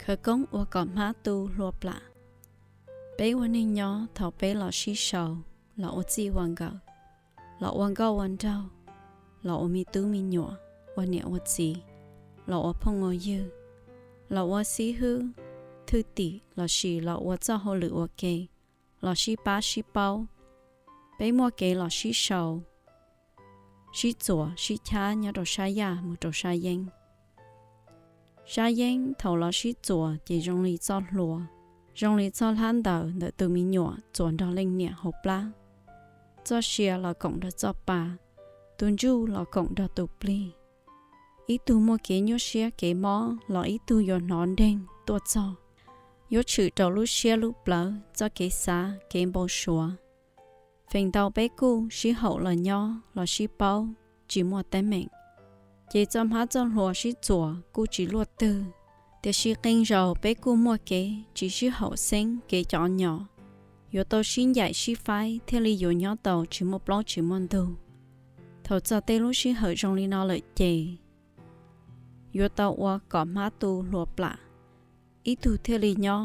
Khawv koob ua kom hmab tu hlua plam. Peb ua neeg nyob thaum peb los sib sau, los ua txij ua nkawm, los ua nkauj ua nraug, los ua me tub me nyuam, ua niam ua txiv, los ua phooj ua ywg, los ua xib hwb, thwj tim lossis los ua txoj hauj lwm ua ke, los sib pab sib paub. Peb muaj kev los sib sau, sib txuas sib chab nyob rau sab yaj mus rau sab yeeb. Sab yeeb thaum los sib txuas ces zoo li txoj hlua, zoo li txoj hlab ntawd ntawm tus me nyuam txuas nrog leej niam hauv plab. Txoj sia los koom nrog txoj pa, tus ntsuj los koom nrog tus plig. Ib tug muaj kev nyuaj siab kev mob los ib tug yuav hnov nreeg tuaj txog, yuav tshwm rau lub siab lub plawv txoj kev xav kev npau suav. Feem ntau peb kuj sib haum los nyob los sib paub, tsis muaj teeb meem, ces txoj hmab txoj hlua sib txuas kuj tsis luaj twg. Tiam sis qee zaus peb kuj muaj kev tsis sib haum xeeb kev cov nyom, yuav tau sib ncaim sib faib thiaj li yuav nyob tau tsis muaj plaub tsis muaj ntug. Thaum txog tej lub sij hawm zoo li no lawm ces yuav tau ua kom hmab tu hlua plam, ib tug thiaj li nyob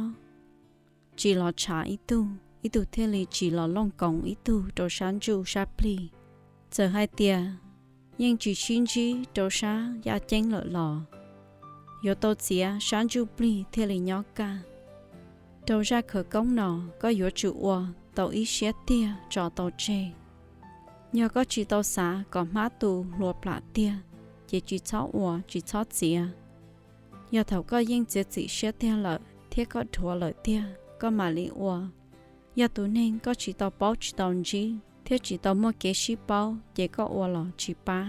tsis los tshav ib tug, ib tug thiaj li tsis los looj koov ib tug rau sab ntsuj sab plig. Txawm hais tias yeej tsis sib ntsib rau sab yaj ceeb lawm los yuav tau txiav sab ntsuj plig thiaj li nyob kaj. Rau zaj khawv koob no, koj yuav tsum ua tau ib siab tiag tso tau tseg. Yog koj tsis tau xav kom hmab tu hlua plam tiag, ces tsis txhob ua tsis txhob txiav. Yog thaum koj yeej txiav txim siab tiag lawm thiab koj dhuav lawm tiag koj mam li ua. Yog tus neeg koj tsis tau paub tsis tau ntsib thiab tsis tau muaj kev sib paub ces koj ua los tsis pab.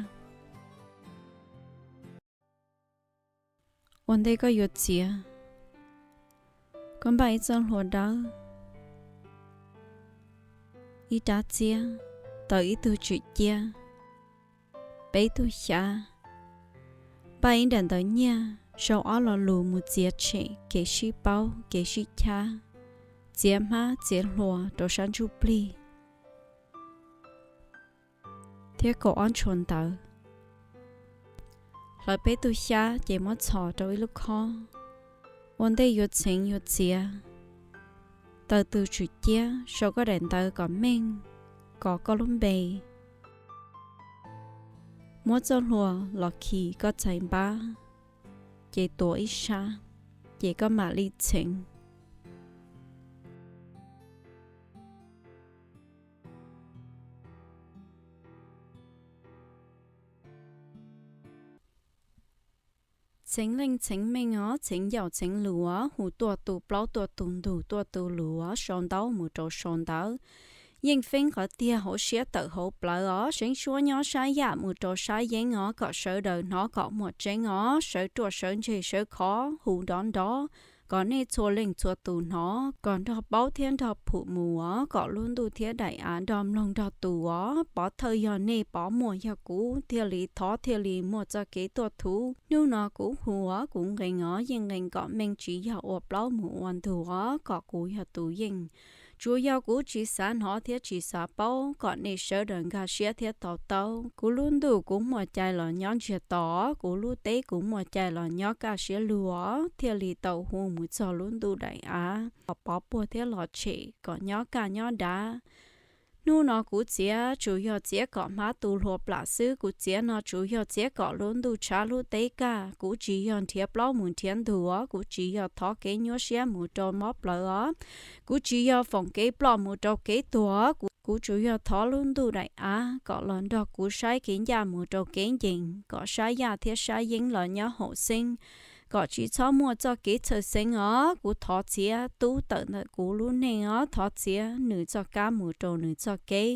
Ua ntej koj yuav txiav, koj npaj ib txoj hlua dawb, ib rab txiab, taws ib tug tswm ciab, peb tug xyab, npaj ib daim ntawv nyiaj, sau ob lo lus mus txiav tshem kev sib paub kev sib chab, txiav hmab txiav hlua rau sab ntsuj plig, thiab kaum ob ntshua ntawv. Hlawv peb tug xyab ces muab txhos rau ib lub khob. Ua ntej yuav txheev yuav txiav, taws tus tswm ciab, sau koj daim ntawv kom meej, kos koj lub npe, muab txoj hlua los khi koj txhais npab, ces tuav ib sab, ces koj mam li txheev. Txheev leej txheev meej os, txheev yaum txheev lus os, hu tuaj tus plaub tuaj tus ntug tuaj tus lus os, sau ntaub mus rau sau ntawv. Yeej feeb qhov tiag hauv siab tawm hauv plawv os, seeb suab nyob sab yaj mus rau sab yeeb os, kom sawv daws hnov kom muaj tseeb os, sawv ruaj sawv ntseg sawv khov hu nrov nrov, kom nej txhua leej txhua tus hnov, kom nrog paub thiab nrog phum mus os, kom lub ntuj thiab daim av nrog mloog nrog tus os, pov thawj yog nej, pov muaj yog kuv, thiaj li thov thiaj li muaj txoj kev tuaj thuv. Hnub no kuv hu os, kuv nqee os, yeej nqee kom meej tsis yog ua plaub mus ua ntug os, kom kuv yog tus yeej. Tsuas yog kuv tsis xav hnov thiab tsis xav paub, kom nej sawv daws nkag siab thiab to taub. Kuv lub ntuj kuv muaj cai los nyob ntsiag to, kuv lub teb kuv muaj cai los nyob kaj siab lug os, thiaj li tau hu mus txog lub ntuj daim av, kom pov puag thiab los tshem, kom nyob kaj nyob dav. Hnub no kuv txiav tsuas yog txiav kom hmab tu hlua plam xwb, kuv txiav no tsuas yog txiav kom lub ntuj tshav lub teb kaj, kuv tsis yog nrhiav plaub mus nrhiav ntug os, kuv tsis yog thov kev nyuaj siab mus rau mob plawv os, kuv tsis yog foom kev ploj mus rau kev tuag os, kuv, kuv tsuas yog thov lub ntuj daim av kom los nrog kuv saib kev ncaj mus rau kev ncees, kom sab yaj thiab sab yeeb los nyob haum xeeb, kom tsis txhob muaj txoj kev txhawj xeeb os. Kuv thov txiav tub tawm ntawm kuv lub neej os, thov txiav nws txoj kab mus rau nws txoj kev,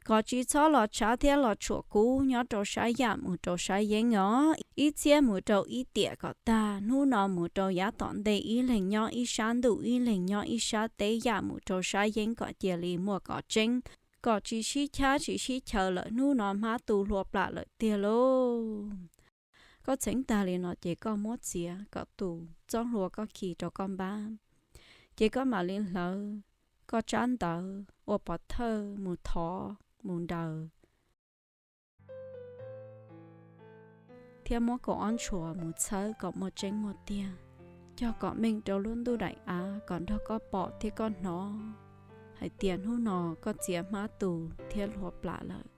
kom tsis txhob los tshav thiab los tshuam kuv nyob rau sab yaj mus rau sab yeeb os. Ib txhiab mus rau ib tiam kom tag, hnub no mus rau yav tom ntej ib leeg nyob ib sab ntuj ib leeg nyob ib sab teb, yaj mus rau sab yeeb kom cia li muaj kom tseeb, kom tsis sib chab tsis sib chaw lawm, hnub no hmab tu hlua plam lawm tiag lauj. Koj txheev tag li no ces koj muab txiav kom tus txoj hlua koj khi rau koj npab, ces koj mam li hlawv koj tsab ntawv ua pov thawj mus thov mus ntaus, thiab muab kaum ob ntshua mus txhawb kom muaj tseeb muaj tiag. yog kom meej rau lub ntuj daim av kom nrog koj pom thiab koj hnov hais tias hnub no koj txiav hmab tus thiab hluav plas lawm.